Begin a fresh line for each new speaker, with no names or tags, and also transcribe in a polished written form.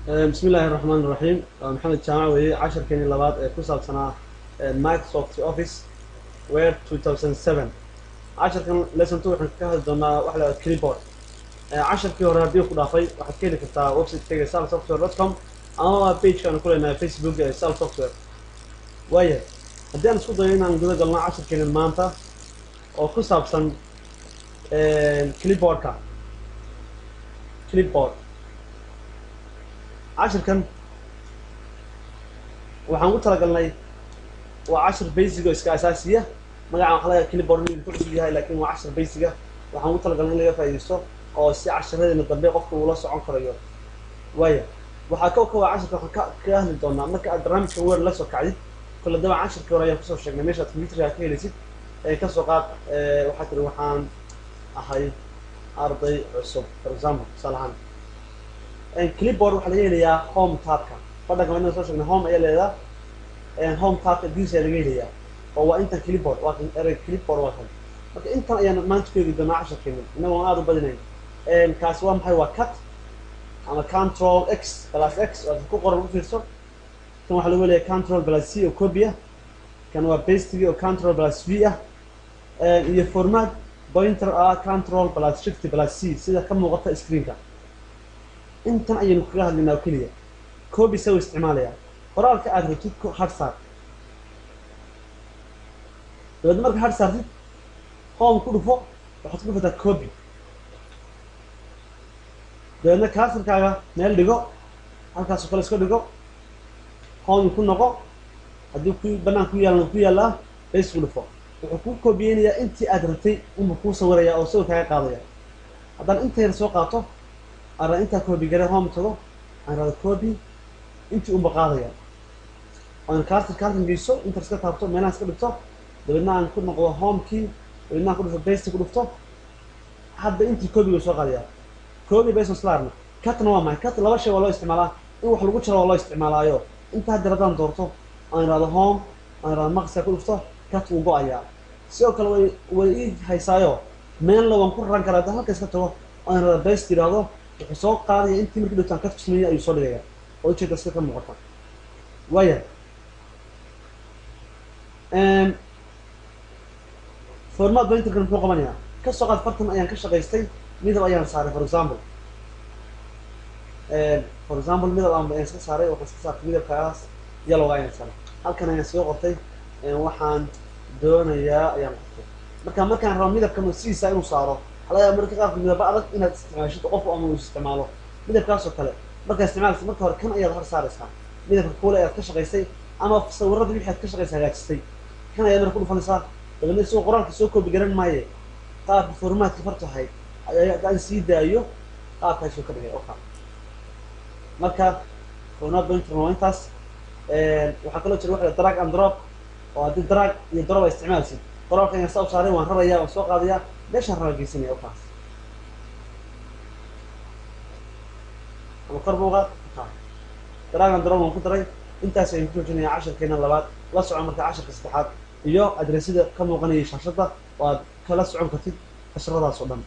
Bismi illaahi raxmaan raxiim. Waa Maxamed Jaamac weeye. Casharkeenii labaad ee ku saabsanaa Microsoft Office Word 2007. Casharkan lesson 2 waxaan ka hadli doonaa waxa la yidhahdo clipboard. Casharkii hore haddii ku dhaafay, waxaad ka heli kartaa website-kayga salsoftware.com ama page-ka aan ku leenahay Facebook ee Sal Software. Waayahay, haddii aan isku dayo inaan guda galno casharkeenan maanta oo ku saabsan clipboardka, clipboard, cashirkan waxaan u talagalnay waa cashir basic oo iska asaasiya. Magacan waxaa laga clipboard inuu ku cusub yahay, laakiin waa cashir basic ah. Waxaan ugu talagalnay in laga faa'iidaysto oo si cashiradeena dambe qofka uu la socon karayo. Waaya, waxaa ka waa cashirka waxaan ka hadli doonaa marka aad barnaamijka Word la soo kacdid. Kole dabcan cashirkii hore ayaan kusoo sheegnay meeshaad computerka ka helaysid. Ee kasoo qaad, waxaa tiri waxaan ahay arday cusub, for example, tusaale ahaan. Clipboard waxaa laga helayaa home tabka. Badhanka waa inaan soo sheegnay, home ayaa leedaha, home tabka gudihiisa ayaa laga helayaa oo waa intan clipboard, waa kan erey clipboard, waa kan. Marka intan ayaan maanta ku eegi doonaa casharkeena, inagoo aan aada u badinayn. Kaasi waa maxay? Waa cut ama control x plus x waa ku qoran, u fiirso. Kan waxaa lagu leeyahay control plus c oo copy ah. Kan waa paste oo control plus v ah, iyo format painter ah control plus shift plus c, sida ka muuqata screenka. Intan ayaynu kaga hadlaynaa oo keliya. Copy isagu isticmaalaya, qoraalka aad rabtid ku har saar, dabeedna marka har saartid home ku dhufo, waxaad ku dhufataa copy, dabeedna cursorkaaga meel dhigo, halkaasoo kale iska dhigo, home ku noqo, haddii ku banaan ku yaalana ku yaallaa, paste ku dhufo. Wuxuu kuu koobiyeynayaa intii aad rabtay unba kuu sawiraya oo sawir kaaga qaadaya. Haddaan inta yar soo qaato, aan intaa copy gare, home tago, aan rado copy, intii unba qaadaya. Oan cursorka halkan geyso, inta iska taabto, meelaha iska dhigto, dabeedna aan ku noqdo homekii, dabeedna aan ku dhufto paste ku dhufto, hadda intii copyga soo qaadaya. Copy bayson isla arna. Cutna waa maxay? Cut laba shay waa loo isticmaalaa. In wax lagu jaro waa loo isticmaalaayo. Inta hadda haddaan doorto, aan irahdo home, aan irahdo maqska ku dhufto, cut, wuu go-ayaa. Sidoo kale way ii haysaayo, meelna waan ku raran karaa. Haddaan halka iska tago, aan irahdo paste yidhaahdo, wuxuu soo qaadaya intii markii dhigto aan cut ku sameeyay ayuu soo dhigaya oo ujeeda sida ka muuqata. Waaya, format painterkan muxuu qabanayaa? Ka soo qaad fartan ayaan ka shaqaystay, midab ayaan saaray, for example, midab aan ayaan iska saaray. Waxaan iska saartay midabkaas yellow ayaan saaray. Halkan ayaan soo qortay, waxaan doonayaa ayaan qortay. Marka markaan rabo midabkan sidiisa inuu saaro, waxaa laga yaaba marka qaarka midaba adag inaad isticmaashid, qofku ama uu isticmaalo midabkaas oo kale. Markaad isticmaalaysa, marka hore kan ayaad hor saaraysaa, midabka kuule ayaad ka shaqaysay ama sawirada wixii aad ka shaqaysay hagaajistay, kan ayaad marka ku dhufanaysaa. Dabeedna isagoo qoraalka soo copy garan maaye, qaabka formatka fartu ahayd ayaa haddaan sii daayo qaabkaasuu ka dhigay. Okay, marka format painter waa intaas. Waxaa kaloo jira waxa la drag and drop, oo haddii drag iyo drop ay isticmaalsid, qoraalka ayaan saa u saaray, waan raraya, waan soo qaadaya, meeshaan raba geysanaya okaas ama kor buuqa. Drag and drop waan ku daray. Intaas ayaan ku joojinaya casharkeena labaad. La soco marka casharka saddexaad iyo adresida ka muuqanaya shaashadda oo aad kala socon kartid casharadaas oo dhan.